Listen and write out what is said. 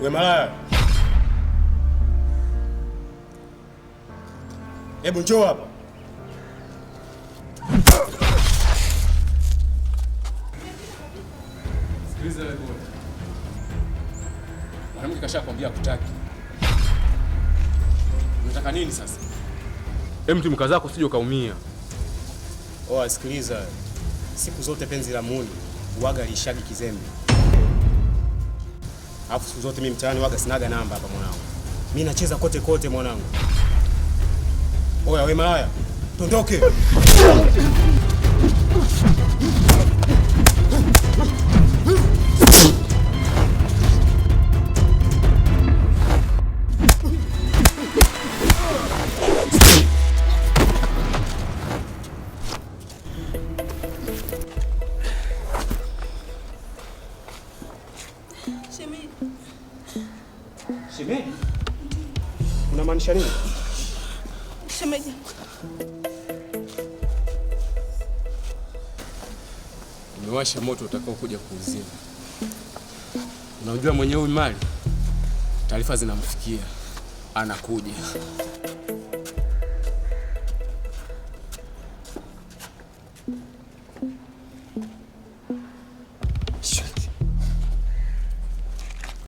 We malaya. Hebu njoo hapa. Sikiliza wewe boy. Mwanamke kashakwambia kutaki. Unataka nini sasa? Hem, timka zako usije ukaumia. Oa, sikiliza. Siku zote penzi la muni waga lishagi kizembe. Alafu siku zote mimi mtaani waga sinaga namba hapa mwanangu. Mimi nacheza kote kote mwanangu. Oya we malaya, tondoke. Shemeji. Shemeji? Unamaanisha nini? Shemeji. Umewasha moto utakao kuja kuuzima. Unajua mwenyewe huyu mali, taarifa zinamfikia, anakuja.